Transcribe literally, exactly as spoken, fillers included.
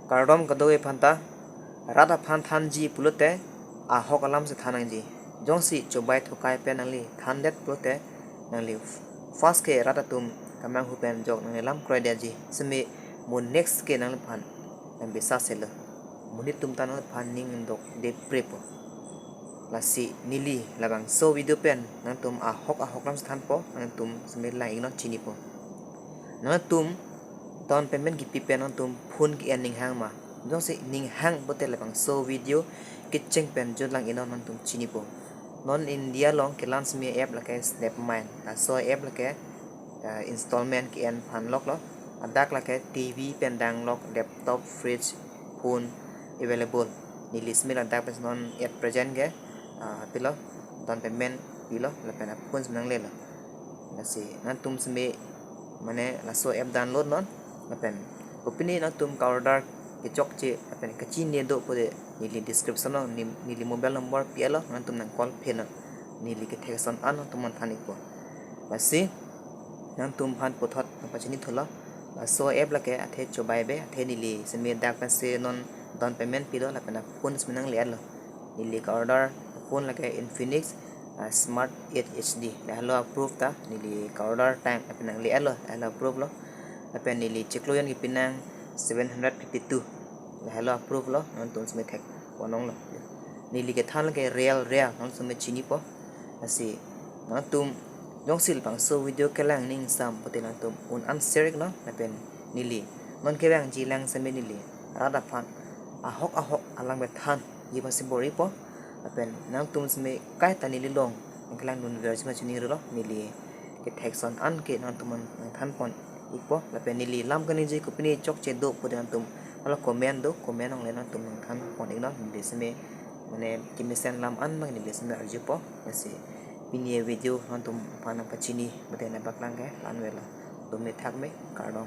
Kardom kadokave aphanta. Rat aphan thanji pulote ahok alam si than nangji. Jongsi chobai thokai pen nangli thandet pulote nangli first ke rat atum kemanghu pen jok nangli lam kroidetji. Semi mo next ke nangliphan nang bisa selo. Monit atum ta nangliphan ning dok depre po. Lasi neli labangso video pen nangtum ahok ahok alam si thanpo, nangtum semi lang-iknon, chinipo. Nangtum down payment kipi pen nangtum phone ke-en ning hang ma? Jongsi ning hang pulote labangso video kecheng pen jut lang-iknon, nangtum chinipo. Non India along kelang semi app lake SnapMine. Laso app lake, eh, installment ke-en aphan loklo. Ladak lake T V pen danglok, laptop, fridge, phone available. Neli semi ladak pen non at present ke, ah, pilo, down payment pilo, lapen aphone semi nanglelo. Lasi nangtum semi mane laso app download non, lapen kopine nangtum ka-order kechokche lapen kachini do pulote neli description along ni-, neli mobile number pi-etlo, nangtum nang call phenon. Neli kethek ason an nangtum aphan than-ikpo. Lasi nangtum aphan puthot nangpachini thulo. Laso app lake athe chobai ave, athe neli semi dak pensi non down payment pilo, lapen aphone semi nangle-etlo. Neli ka-order phone lake Infinix, ah, Smart eight H D. Lahelo approve ta, neli ka-order tang lapen nangle-etlo, lahelo approve lo. Lapen neli chiklo jon kipi nang seven hundred fifty-two. Lahelo approve lo, nangtum semi thek pononglo. Neli kethan lake Real Real, nangtum semi chinipo. Lasi nangtum jongsi labangso video kelang ning sam pulote nangtum un-an share-iknon, lapen neli non kevangji lang semi neli rat aphan ahok ahok alam ke thanji aphansi bor-ipo. Lapen nangtum semi kaita neli along nangkelangdunverji ma chini rilo, neli kethek ason an ke nangtum aphan nangthan pon-ikpo. Lapen neli lam kaningje kopine chokche do pulote nangtum hala comment do, comment along le nangtum nangthan pon-iknon, neli semi mane kemesen alam an ma neli semi arjupo. Lasi pini avideo nangtum aphan nangpachini pulote nangpaklang ke la-an avelo. Dome thakme, kardom.